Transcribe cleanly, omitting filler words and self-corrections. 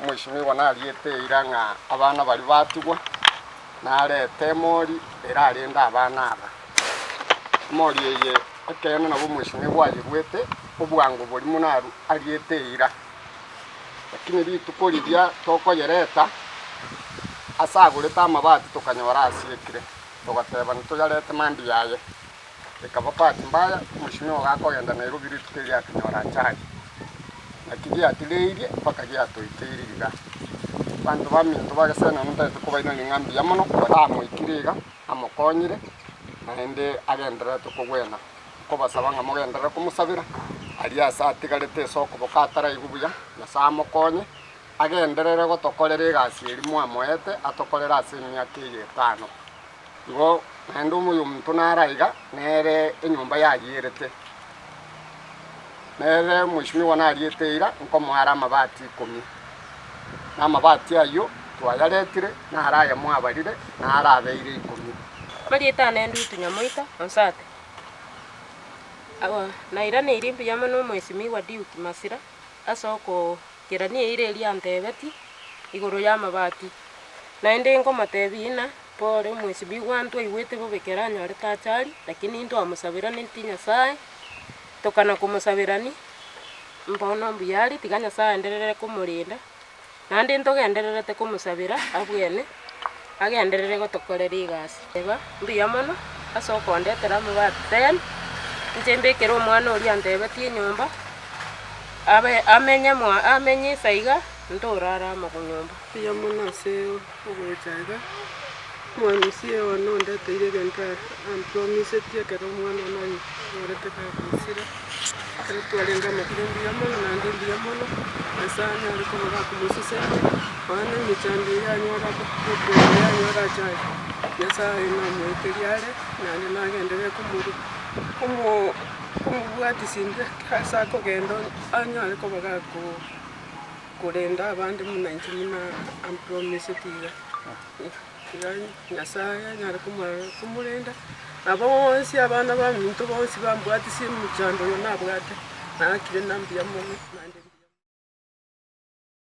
Omweshimiwa nariete eira ng'a abana baria batigwa, narete emori erarende abana aba. Emori eye ekeene nabo omweshimiwa ayeruete obwango boria buna ariete eira. Lakini rituko riria tokoyereta, ase agorete amabati tokanyora asiekire, togateba ntoyarete mambia aye. Ekaba bahati mbaya, omweshimiwa gakogenda Nairobi rituko erio akanyora ajali. Naki giatireirie mpaka giatoikeire iga. Abanto baminto ba Geseneno ntagete kobairaneria ng'a mbuya mono, baramoikire iga, amokonyire, naende agendererete kogwena. Nkobasaba ng'a mogenderere komosabera, aria ase atigarete ase okoboko ataraigwa buya, Nyasae amokonye, agenderere gotokorera egasi eria mwamoete atokorere ase emiaka eye etano. Igo naende omoyominto nare aiga, nere enyomba yayierete, nere omweshimiwa nariete eira, nkomoa are amabati ikomi, na amabati ayio twayaretire, naro aya mwabarire, naro abeire ikomi. Marieta ane Ndutu Nyamoita, Onsate. Nairaneirie mbuya mono omwesimigwa Duke Masira ase okokerania eira eria antebetie igoro y'amabati. Naende nkomotebia ng'a pore omwesimigwa ntwaigwete bobe ekero anyorete achari, lakini ntwamosaberaneti Nyasaye, tokana komosaberani, mbono mbuya are tiga Nyasaye aenderere komorenda, naende ntogendererete komosabera abwene, agenderere gotokorera egasi. Eba mbuya mono ase okondetera amabati ten, inche mbekere omwana oria antebetie enyomba, abe amenye mwa amenye inse iga, ntorara amo nyomba. Mbuya mono ase ogocha iga, omwamisia one ondeteire egento ampromisetie ekero omwana one anyorete kagosira, ekero twarenge amakoro mbuya mono naende mbuya mono, Nyasaye anyare koba gakomosesenia, nonya na emechando eye anyora gokonya yanyora achari, Nyasaye namoeteria are, naende nagenderere komoru komo komobwatisia inde ase akogenda anyare koba gakoo. Korenda abande buna inche buna ampromiseti iga, iga Nyasaye anyare komorenda, na bonsi abana baminto bonsi bambwatisie omochando oyo nabwate, naakire na mbuya mono.